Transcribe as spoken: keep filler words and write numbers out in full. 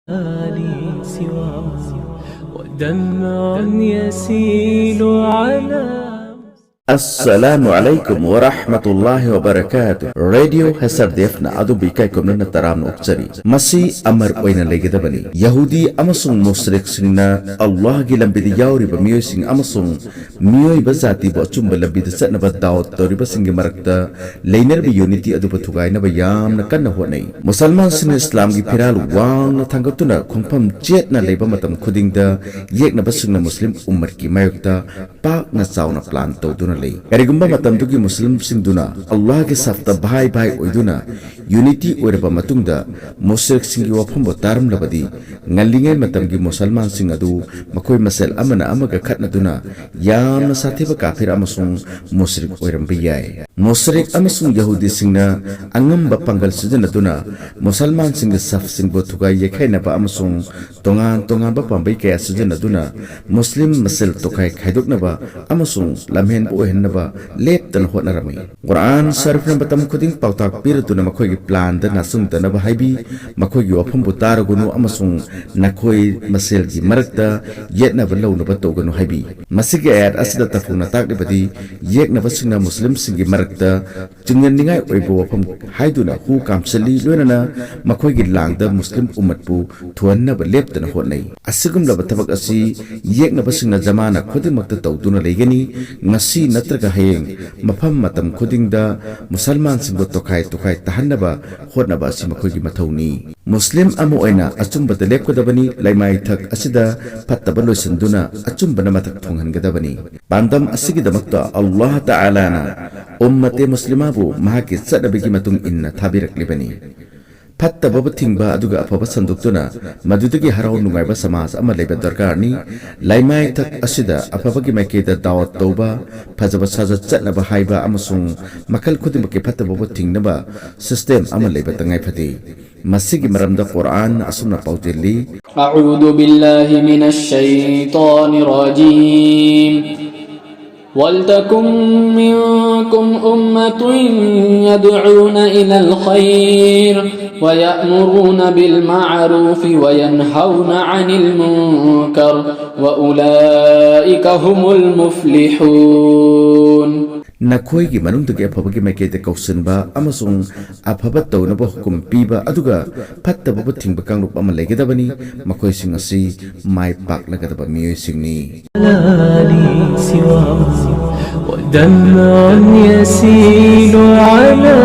لي سواه ودمع يسيل على Assalamu alaikum wa rahmatullahi wa barakatuh. Radio H R D F ꯅ ꯑꯗꯣꯝꯕꯨ ꯏꯀꯥꯏ ꯈꯨꯝꯅꯅ ꯇꯔꯥꯝꯅ ꯑꯣꯛꯆꯔꯤ꯫ ꯃꯁꯤ ꯑꯃꯔ ꯑꯣꯏꯅ ꯂꯩꯒꯗꯕꯅꯤ꯫ ꯌꯍꯨꯗꯤ ꯑꯃꯁꯨꯡ ꯃꯨꯁꯔꯤꯛꯁꯤꯡꯅ ꯑꯜꯂꯥꯍꯒꯤ ꯂꯝꯕꯤꯗ ꯌꯥꯎꯔꯤꯕ ꯃꯤꯑꯣꯏꯁꯤꯡ ꯑꯃꯁꯨꯡ ꯃꯤꯑꯣꯏꯕ ꯖꯥꯇꯤꯕꯨ ꯑꯆꯨꯝꯕ ꯂꯝꯕꯤꯗ ꯆꯠꯅꯕ ꯗꯥꯎꯠ ꯇꯧꯔꯤꯕꯁꯤꯡꯒꯤ ꯃꯔꯛꯇ ꯂꯩꯅꯔꯤꯕ ꯌꯨꯅꯤꯇꯤ ꯑꯗꯨꯕꯨ ꯊꯨꯒꯥꯏꯅꯕ ꯌꯥꯝꯅ ꯀꯟꯅ ꯍꯣꯠꯅꯩ꯫ ꯃꯨꯁꯜꯃꯥꯟꯁꯤꯡꯅ ꯏꯁꯂꯥꯝꯒꯤ ꯐꯤꯔꯥꯜ ꯋꯥꯡꯅ ꯊꯥꯡꯒꯠꯇꯨꯅ ꯈꯣꯡꯐꯝ ꯆꯦꯠꯅ ꯂꯩꯕ ꯃꯇꯝ ꯈꯨꯗꯤꯡꯗ ꯌꯦꯛꯅꯕꯁꯤꯡꯅ ꯃꯨꯁꯂꯤꯝ ꯎꯝꯃꯠꯀꯤ ꯃꯥꯌꯣꯛꯇ ꯄꯥꯛꯅ ꯆꯥꯎꯅ ꯄ꯭ꯂꯥꯟ ꯇꯧꯗꯨꯅ ꯂꯩ꯫ ꯀꯔꯤꯒꯨꯝꯕ ꯃꯇꯝꯗꯨꯒꯤ ꯃꯨꯁꯂꯤꯝꯁꯤꯡꯗꯨꯅ ꯑꯜꯂꯥꯍꯒꯤ ꯁꯥꯐꯇ ꯚꯥꯏ ꯚꯥꯏ ꯑꯣꯏꯗꯨꯅ ꯌꯨꯅꯤꯇꯤ ꯑꯣꯏꯔꯕ ꯃꯇꯨꯡꯗ ꯃꯨꯁꯔꯤꯛꯁꯤꯡꯒꯤ ꯋꯥꯐꯝꯕꯨ ꯇꯥꯔꯝꯂꯕꯗꯤ, ꯉꯜꯂꯤꯉꯩ ꯃꯇꯝꯒꯤ ꯃꯨꯁꯜꯃꯥꯟꯁꯤꯡ ꯑꯗꯨ ꯃꯈꯣꯏ ꯃꯁꯦꯜ ꯑꯃꯅ ꯑꯃꯒ ꯈꯠꯅꯗꯨꯅ ꯌꯥꯝꯅ ꯁꯥꯊꯤꯕ ꯀꯥꯐꯤꯔ ꯑꯃꯁꯨꯡ ꯃꯨꯁꯔꯤꯛ ꯑꯣꯏꯔꯝꯕ ꯌꯥꯏ꯫ ꯃꯨꯁꯔꯤꯛ ꯑꯃꯁꯨꯡ ꯌꯍꯨꯗꯤꯁꯤꯡꯅ ꯑꯉꯝꯕ ꯄꯥꯡꯒꯜ ꯁꯤꯖꯤꯟꯅꯗꯨꯅ ꯃꯨꯁꯜꯃꯥꯟꯁꯤꯡꯒꯤ ꯁꯐꯁꯤꯡꯕꯨ ꯊꯨꯒꯥꯏ ꯌꯩꯈꯥꯏꯅꯕ ꯑꯃꯁꯨꯡ ꯇꯣꯉꯥꯟ ꯇꯣꯉꯥꯟꯕ ꯄꯥꯝꯕꯩ ꯀꯌꯥ ꯁꯤꯖꯤꯟꯅꯗꯨꯅ ꯃꯨꯁꯂꯤꯝ ꯃꯁꯦꯜ ꯇꯣꯈꯥꯏ ꯈꯥꯏꯗꯣꯛꯅꯕ ꯑꯃꯁꯨꯡ ꯂꯝꯍꯦꯟꯕ ꯑꯣꯏꯍꯟꯅꯕ ꯂꯦꯞꯇꯅ ꯍꯣꯠꯅꯔꯝꯃꯤ꯫ ꯀꯨꯔꯥꯟ ꯁꯔꯤꯐꯅ ꯃꯇꯝ ꯈꯨꯗꯤꯡ ꯄꯥꯎꯇꯥꯛ ꯄꯤꯔꯗꯨꯅ ꯃꯈꯣꯏꯒꯤ ꯄ꯭ꯂꯥꯟꯗ ꯅꯥꯆꯨꯡꯗꯅꯕ ꯍꯥꯏꯕꯤ, ꯃꯈꯣꯏꯒꯤ ꯋꯥꯐꯝꯕꯨ ꯇꯥꯔꯒꯅꯨ ꯑꯃꯁꯨꯡ ꯅꯈꯣꯏ ꯃꯁꯦꯜꯒꯤ ꯃꯔꯛꯇ ꯌꯦꯠꯅꯕ ꯂꯧꯅꯕ ꯇꯧꯒꯅꯨ ꯍꯥꯏꯕꯤ꯫ ꯃꯁꯤꯒꯤ ꯑꯥꯌꯥꯠ ꯑꯁꯤꯗ ꯇꯐꯧꯅ ꯇꯥꯛꯂꯤꯕꯗꯤ, ꯌꯦꯛꯅꯕꯁꯤꯡꯅ ꯃꯨꯁꯂꯤꯝꯁꯤꯡꯒꯤ ꯃꯔꯛꯇ ꯆꯤꯡꯅꯅꯤꯡꯉꯥꯏ ꯑꯣꯏꯕ ꯋꯥꯐꯝ ꯍꯥꯏꯗꯨꯅ ꯍꯨ ꯀꯥꯝꯁꯤꯜꯂꯤ, ꯂꯣꯏꯅꯅ ꯃꯈꯣꯏꯒꯤ ꯂꯥꯡꯗ ꯃꯨꯁꯂꯤꯝ ꯎꯝꯃꯠꯄꯨ ꯊꯨꯍꯟꯅꯕ ꯂꯦꯞꯇꯅ ꯍꯣꯠꯅꯩ꯫ ꯑꯁꯤꯒꯨꯝꯂꯕ ꯊꯕꯛ ꯑꯁꯤ ꯌꯦꯛꯅꯕꯁꯤꯡꯅ ꯖꯃꯥꯅ ꯈꯨꯗꯤꯡꯃꯛꯇ ꯇꯧꯗꯨꯅ ꯂꯩꯒꯅꯤ꯫ ꯉꯁꯤ ꯅꯠꯇ꯭ꯔꯒ ꯍꯌꯦꯡ ꯃꯐꯝ ꯃꯇꯝ ꯈꯨꯗꯤꯡꯗ ꯃꯨꯁꯜꯃꯥꯟꯁꯤꯡꯕꯨ ꯇꯣꯈꯥꯏ ꯇꯣꯈꯥꯏ ꯇꯥꯍꯟꯅꯕ ꯍꯣꯠꯅꯕ ꯑꯁꯤ ꯃꯈꯣꯏꯒꯤ ꯃꯊꯧꯅꯤ꯫ ꯃꯨꯁꯂꯤꯝ ꯑꯃ ꯑꯣꯏꯅ ꯑꯆꯨꯝꯕꯗ ꯂꯦꯞꯀꯗꯕꯅꯤ, ꯂꯩꯃꯥꯏꯊꯛ ꯑꯁꯤꯗ ꯐꯠꯇꯕ ꯂꯣꯏꯁꯤꯟꯗꯨꯅ ꯑꯆꯨꯝꯕꯅ ꯃꯊꯛ ꯊꯣꯡꯍꯟꯒꯗꯕꯅꯤ꯫ ꯄꯥꯟꯗꯝ ꯑꯁꯤꯒꯤꯗꯃꯛꯇ ꯑꯜꯂꯥꯍ ꯇꯥꯂꯥꯅ ꯎꯝꯃꯇꯦ ꯃꯨꯁꯂꯤꯃꯥꯕꯨ ꯃꯍꯥꯛꯀꯤ ꯆꯠꯅꯕꯤꯒꯤ ꯃꯇꯨꯡ ꯏꯟꯅ ꯊꯥꯕꯤꯔꯛꯂꯤꯕꯅꯤ꯫ ꯐꯠꯇꯕꯕꯨ ꯊꯤꯡꯕ ꯑꯗꯨꯒ ꯑꯐꯕ ꯁꯟꯗꯣꯛꯇꯨꯅ ꯃꯗꯨꯗꯒꯤ ꯍꯔꯥꯎ ꯅꯨꯡꯉꯥꯏꯕ ꯁꯃꯥꯖ ꯑꯃ ꯂꯩꯕ ꯗꯔꯀꯥꯔꯅꯤ꯫ ꯂꯩꯃꯥꯏꯊꯛ ꯑꯁꯤꯗ ꯑꯐꯕꯒꯤ ꯃꯥꯏꯀꯩꯗ ꯗꯥꯋꯠ ꯇꯧꯕ, ꯐꯖꯕ ꯁꯥꯖꯠ ꯆꯠꯅꯕ ꯍꯥꯏꯕ ꯑꯃꯁꯨꯡ ꯃꯈꯜ ꯈꯨꯗꯤꯡꯃꯛꯀꯤ ꯐꯠꯇꯕꯕꯨ ꯊꯤꯡꯅꯕ ꯁꯤꯁꯇꯦꯝ ꯑꯃ ꯂꯩꯕ ꯇꯉꯥꯏ ꯐꯗꯦ꯫ ꯃꯁꯤꯒꯤ ꯃꯔꯝꯗ ꯀꯨꯔꯥꯟꯅ ꯑꯁꯨꯝꯅ ꯄꯥꯎꯖꯦꯜꯂꯤ꯫ أعوذ بالله من الشيطان الرجيم. ولتكن منكم أمة يدعون إلى الخير ويأمرون بالمعروف وينهون عن المنكر وأولئك هم المفلحون. ꯅꯈꯣꯏꯒꯤ ꯃꯅꯨꯡꯗꯒꯤ ꯑꯐꯕꯒꯤ ꯃꯥꯏꯀꯩꯗ ꯀꯧꯁꯤꯟꯕ ꯑꯃꯁꯨꯡ ꯑꯐꯕ ꯇꯧꯅꯕ ꯍꯨꯀꯨꯝ ꯄꯤꯕ, ꯑꯗꯨꯒ ꯐꯠꯇꯕꯕꯨ ꯊꯤꯡꯕ ꯀꯥꯡꯂꯨꯞ ꯑꯃ ꯂꯩꯒꯗꯕꯅꯤ꯫ ꯃꯈꯣꯏꯁꯤꯡ ꯑꯁꯤ ꯃꯥꯏ ꯄꯥꯛꯂꯒꯗꯕ ꯃꯤꯑꯣꯏꯁꯤꯡꯅꯤ꯫ لا لي سواه ودمع يسيل على